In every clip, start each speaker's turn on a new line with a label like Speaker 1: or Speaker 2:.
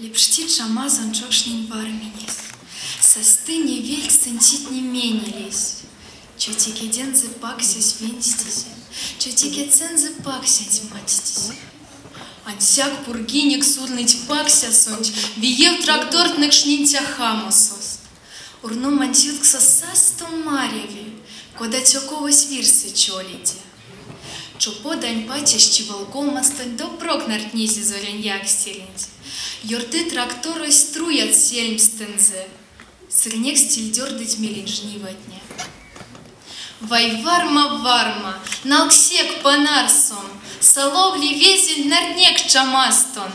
Speaker 1: Лепшти чамазон чокшнень варминесь. Састыне велькссэнь читни менелесь. Чачи кедензэ паксясь венстизе, Чачи кедьсэнзэ паксянть мадстизе. Ансяк пурьгинекс урныть паксясонть Виев трактортнэ кшнинь цяхамосост. Урноманть ютксо састо маряви, Кода цёковось вирьсэ чоледи. Чоподань пачась чивалгомастонть допрок нардтнизе зорянь якстеренть. Ёрты тракторось струят сельмстэнзэ. Сырнекс цильдёрдыть мелень жниватне. Вай, варма, варма, налксек панарсом, Салов ливезенть нардтнек чамастон.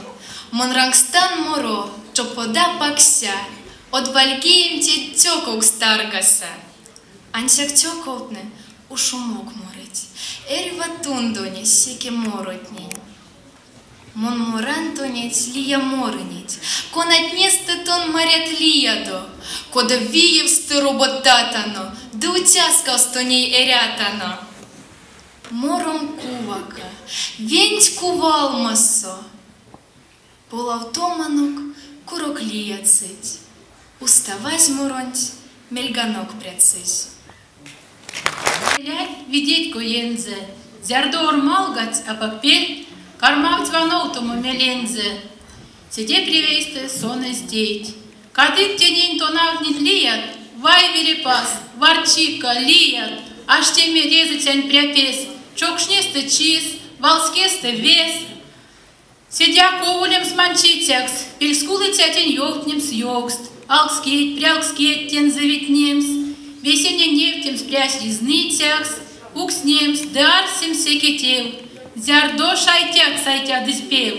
Speaker 1: Мон рангстан моро, чопода пакся, Од вальгеем теть цёковкс таргаса. Ансяк цёковтне уш умок морыть Эрьва тундоне секе моротнень. Мон моран тонеть лия морынеть, Конатнестэ тон марят лиядо, Кода виевстэ роботатано Ды уцяскавсто ней эрятано. Мором кувака, венть кувалмасо, Полавтоманок курок лият сыть, Уставазь моронть мельганок прядсызь.
Speaker 2: Лелят, видеть коензэ, зярдо ормалгадсь апак пелть, кармавтсь вановтомо мелензэ. Седе превейстэ сон эзь тейть. Кадык тенень тонавтнить лият, вай, Верепаз, варчика, лият, аштеме резыцянь пряпес, чокшнестэ чис, валскестэ вес. Седеяк ков улемс манчицякс, пельскулыцятень ёвтнемс ёвкст, алкскеть, прялкскеть тензэ витнемс, весенень невтемс прясь изницякс, укснемс ды арсемс секе тев, зярдо шайтят сайтядызь пев.